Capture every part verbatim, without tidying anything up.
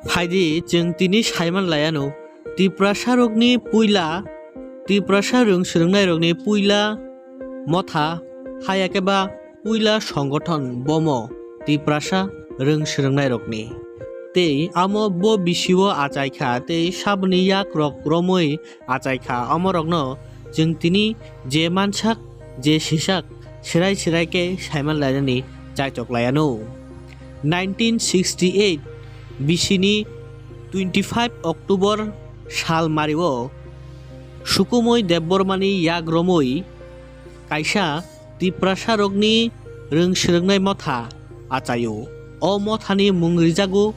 Phaidi chwng tini saiman laiano, Tiprasa rokni puila, Tiprasa rwng swrwngnairokni puila motha, haya khe ba puila songothon bomo Tiprasa rwng swrwngnairokni. Tei amo bo bisio achaikha tei saboni yakrok romwi achaikha, omorokno chwng tini je mansak je sisak, sirai sirai khe saiman lainani chaitok laiano. Nineteen sixty eight bisini twenty five October sal mario Sukumoi Debbarmani yak romwi kaisa Tiprasa rokni rwng swrwngnai motha achaio. O mothani mung rijago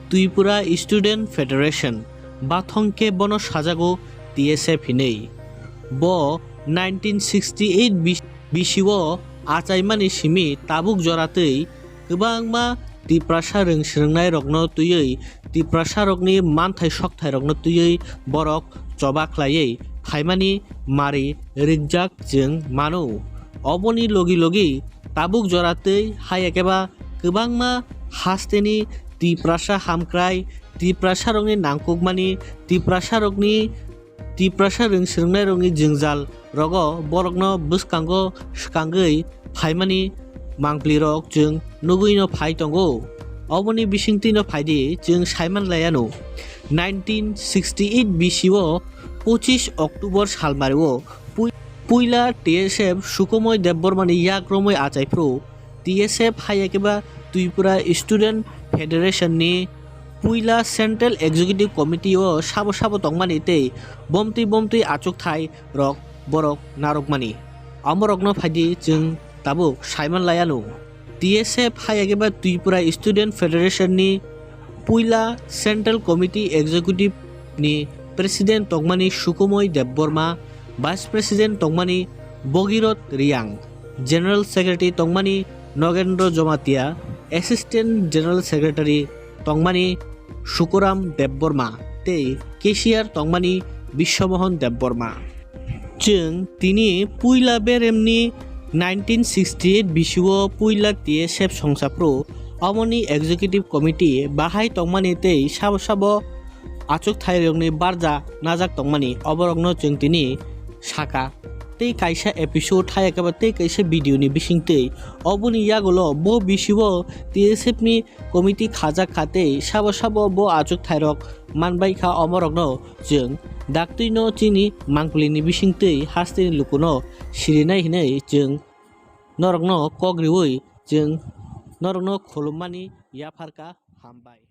Tripura Student Federation, bathong khe bono sajago T S F hinwi. Bo nineteen sixty eight bis-, bisio achaimani simi tabuk joratwi kwbangma Tiprasa rwng swrwngnairokno twiwi, Tiprasa rokni manthai sokthairokno twiwi borok choba khlaiwi phaimani mari rikjak chwng mano. Oboni logi logi tabuk joratwi haya khe ba kwbangma hasteni Tiprasa hamkrai, Tiprasa rokni nangkukmani, Tiprasa rokni Tiprasa rwng swrwngnairokni jwngjal rogo borokno bwskango swkangwi phaimani mangpli rok chwng nugwino phai tongo. Oboni bisingtwino phaidi chwng saiman laiano. Nineteen sixty eight bisio pochis October salmario pui-, puila T S F Sukumoi Debbarmani yak romwi achaiphru T S F haya khe ba Tripura Student Federation ni puila Central Executive Committee o sabo sabo tongmani tei bomtwi bomtwi achukthai rok borok narwkmani. Omorokno phaidi chwng tabuk saiman laiano. T S F haya khe ba Tripura Student Federation ni puila Central Committee Executive ni President tongmani Sukumoi Debbarma, Vice President tongmani Bhagirath Reang, General Secretary tongmani Nogendra Jamatia, Assistant General Secretary tongmani Sukuram Debbarma tei Cashier tongmani Biswamohan Debbarma. Chwng tini puila beremni nineteen sixty eight bisio puila T S F songsaphru, omoni Executive Committee bahai tongmani tei sabo sabo achukthairokni barja najak tongmani, oborokno chwng tini saka. Tei kaisa episode haya khe ba tei kaisa video ni bisingtwi, oboni yagulo bo bisio T S F ni committee khajak kha tei sabo sabo bo achukthairok manbai kha, omorokno chwng daktwino chini mangpili ni bisingtwi hasteni lukuno sirinai hinwi chwng norokno kok riwi chwng norokno khulummani yapharkha. Hambai.